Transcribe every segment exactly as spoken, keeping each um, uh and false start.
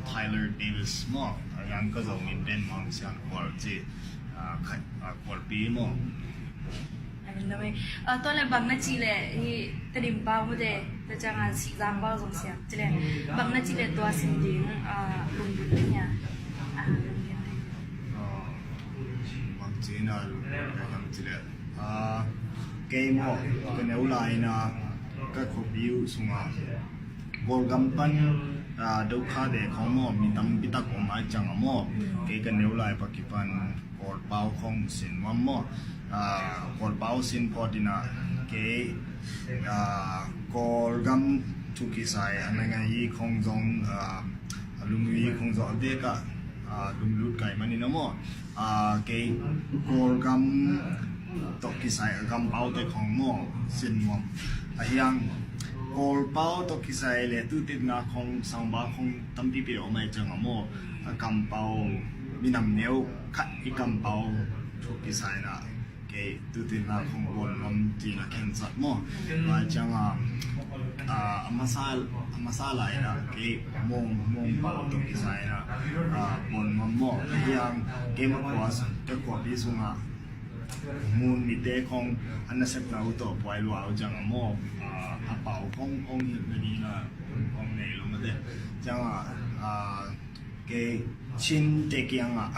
Tyler Davis maw, a yang ka zong in den mang sian kual ci, a, khat, a, kualpi maw. Ai, lo e. A, tua le bang na ci le, hi Tedim pau mu de, ta ciang a Sizang pau zong siam. Ci le, bang na ci le tua sin ding, a, lungdun ding ya. A, lungdun ding. A, bang ci na, lungdun ding ci le. A, kei maw, ka neu lai na, ka khuapi uh sungah Kawlgam pan, a, Dokhar te khawng maw, mi tampi tak om ai ciang a maw. Kei ka neu lai pa kipan Kawlpau khawng sin nuam maw. A, Kawlpau sin phawt in a, kei, a, Kawlgam thu kisai a na ngai i khawng zong, a, a lungui i khawng zong a bek a, a, lunglut kai man in a maw. A, kei Kawlgam tawh kisai a gampau te khawng maw sin nuam. A hiang Kawlpau tawh kisai le tu titna khawng sangba khawng tampipi om ai ciang a maw. A gampau minam neu khat i gampau tawh kisai na kei tu titna khawng bawl nuam ci na khensat maw. Lai ciang a, a, a masa, a masa lai na kei mong, mong pau tawh kisai na, a, bawl nuam maw. A hiang kei ma khuas, ka khuapi sungah mun mite khawng a nasepna uh tawh buai lua uh ciang a maw, a, a pau khawng hong hilh na ding a khawng nei lo mate. Ciang a, a, kei Chin te kiang a,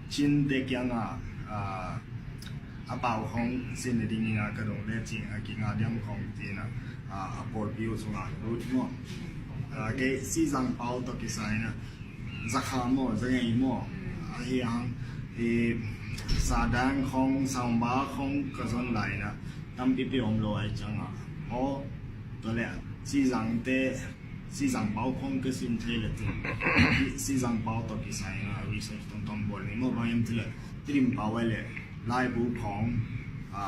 Chin te kiang a, a, a pau khawng sin na ding in a ka dong le cing a kinga diam khawng ci na, a, a pawlpi uh sungah lut maw. A, kei Sizang pau tawh kisai na, zakha maw, zangei maw. A hiang, i sadang khawng, sangba khawng ka zon lai na, tampipi om lo ai ciang a. Aw, tua le, Sizang te, Sizang pau khawng ka sin thei le cin. Sizang pau tawh kisai na, research tongtong bawl ni maw, bang em ci le, Tedim pau ai le, laibu khawng, a,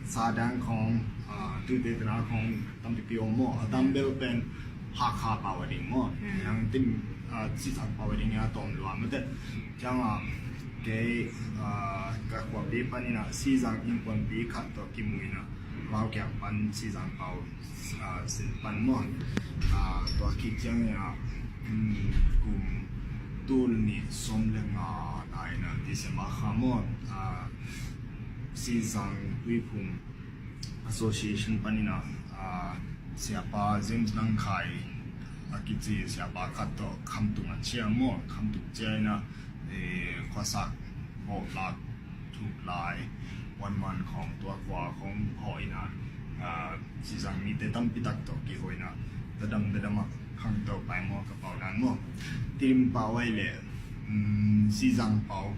sadang khawng, a, tu titna khawng, tampipi om maw, a dambel pen Hakha pau a ding maw. Yang tin, a, Sizang pau a ding ya tom lua mate. Ciang a, kei, a, ka khuapi pan in a Sizang innkuanpi khat tawh kimu in a, amau kiang pan Sizang pau, a, sin pan maw. A, tua khit ciang in a, um, kum tul nih sawm le nga lai na December kha maw. A, Sizang Tuiphum Association pan in a, a, siapa James Nang Khai a kici siapa khat tawh khamtung a ciah maw, khamtung ciah in a, e, khuasak bawhlak thuk lai, one man khawng tua khua khawng hawh in a, a, Sizang mite tampi tak tawh kihawh in a, dadam dadam a khangto pai maw ka pau dan maw. Tedim pau ai le, um, Sizang pau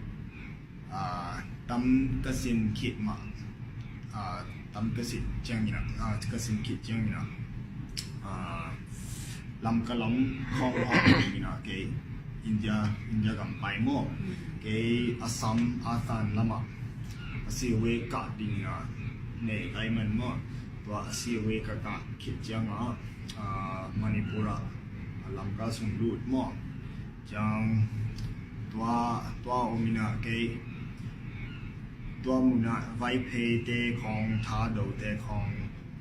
a, tam ka sin khit mah, a, tam ka sin ciangin a, a, ka sin khit ciangin a, a, Lamka lam khawng hawh dingin a kei India, India gam pai maw. Kei Assam, Assam lamah a C O A kah dingin a nei kai man maw. Tua a C O A ka kah khit ciang a, a, Manipur ah a Lamka sung lut maw. Ciang tua, tua om in a kei, tua mun ah Vaiphei te khawng, Thado te khawng,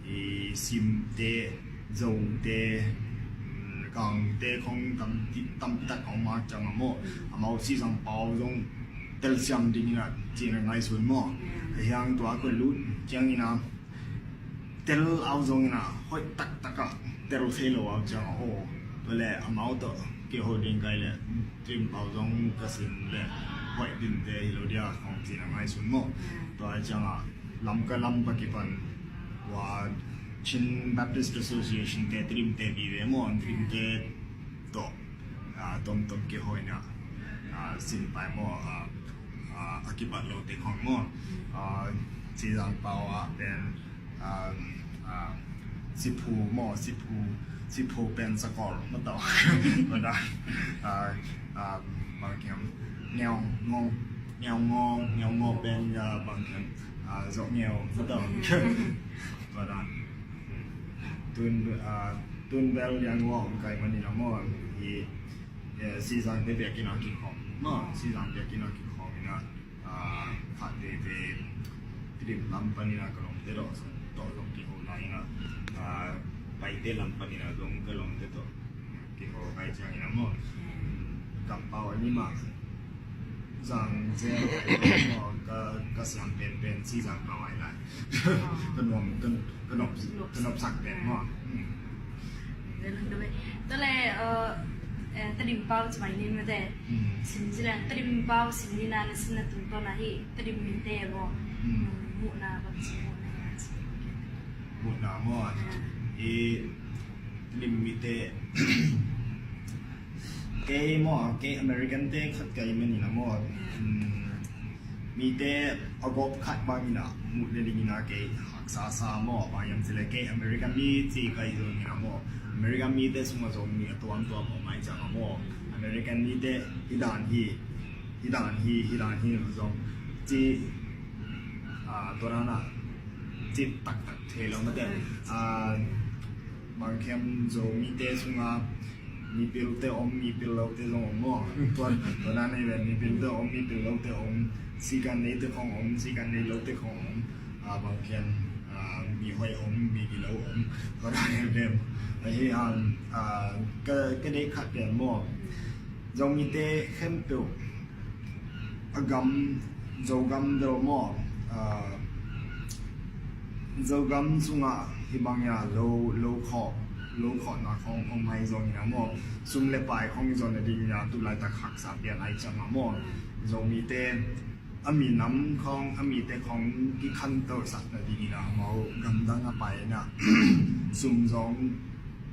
i Sim te, Zo te, mm, Gang te khawng tam ti, tampi tak a om a ciang a maw. Amau Sizang pau zong telsiam dingin a cin a ngaihsun maw. A hiang tua khun lut ciangin a tel au zongin a hoih taktak a tel thei lo au ciang a aw. Tua le amau tawh kihawh ding kai le Tedim pau zong ka sin le hoih ding te hi lo dia khawng cin a ngaihsun maw. Tua ciang a Lamka lam pa kipan tua Chin Baptist Association te Tedim te vive maw, Tedim te tawh, a, tomtom kihawh in a, a, sin pai maw, a, a, a kibat lo te khawng maw. A, Sizang pau ah pen, a, a, siphu maw, siphu, siphu pen sakol maw tawh. Tua dan, a, a, bang kiam, ngeu ngong, ngeu ngong, ngeu ngong pen, a, bang kiam, a, zok ngeu maw tawh. Tua dan. Tun, a, tun bel lian ngawh kai man in a maw, i, e, Sizang te biakinn a kikhawm maw, Sizang biakinn a kikhawm in a, a, khat veve Tedim lam pan in a ka lawmte tawh, tawh zong kiho lai in a, a, Paite lam pan in a zong ka lawmte tawh Ko kai ciang ina maw. Kampau ani mah. Zang zel ai maw, ka, ka siam penpen ci zang pau ai lai. Ka nuam, ka, ka nop, ka nop sak pen maw. Tale, eh, eh, Tedim pau ci mai ni mate. Sim ci leng Tedim pau sim ni na na sim na tungtawn ahi Tedim mite maw. Muhna bang ci muhna. Muhna maw. I Tedim mite kei maw, kei American te khat kei man ina maw. Mite a gawp khat bang ina muh le ding ina kei haksa sa maw, bang hiam cih le kei American mi ci kai zong ina maw. American mite sungah zong mi a tuamtuam om ai ciang a maw. American mite hi dan hi, hi dan hi, hi dan hi zong ci, ah, tua dan a ci taktak thei lo mate. Ah, bang hiam Zomite sungah mipilte om, mipil lote zong om maw. Tua, tua dan ahi ve, mipilte om, mipil lote om, sikan neite khong om, sikan nei lote khong om. Ah, bang hiam, ah, mi hoih om, mi gilo om. Tua dan ahi ve. Ahi, ah, ah, ka, ka deih khat pen maw. Zomite khempeuh a gam, Zogam deuh maw, ah, Zogam sungah hih bang ya lo, lo khawh, lo khawhna khawng om hai zong ina maw, sum le pai khawng zon na ding ina tu laitak haksa pian ai ciang a maw, Zomite a minam khawng, a mite khawng kikhantosak na ding ina amau gamdang a pai ina sum zong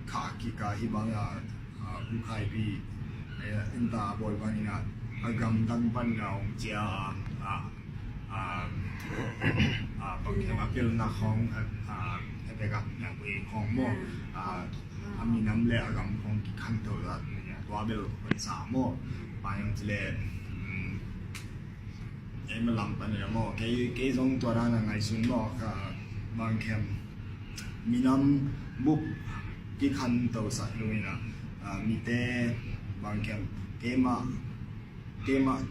khah kik a hih bang ya, ah, bukhaipi, eh, innta bawi bang ina, a gamdang pan ina hong cia a, a, a, a, bang hiam a pilna khawng, a, a, a bek a, a bek khawng maw, a, a minam le a gam khawng kikhanto zat, tua bel hong sa maw, bang hiam cih le, um, ei ma lam pan ina maw, kei, kei zong tua dan a ngaihsun maw, ka bang hiam minam bup kikhantosak lo ina, ah, mite bang hiam keimah, keimah,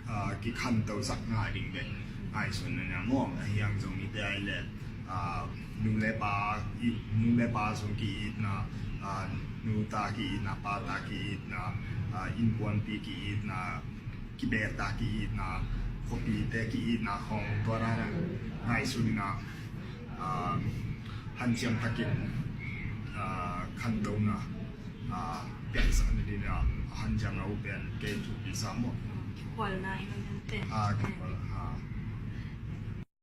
ah, kikhantosak ngai ding bek ngaihsun ina maw, ahi hang Zomite ai le, ah, nu le pa, i, nu le pa sung ki-itna, ah, nu ta ki-itna, pa ta ki-itna, ah, innkuanpi ki-itna, kibetta ki-itna, khuapite ki-itna khawng tua dan a ngaihsun ina, ah, hanciam takin, ah, khantona, ah, piaksak na ding ina hanciam na uh pen kei thupi sa maw. Kikhualna hi man te. Ah, kikhual.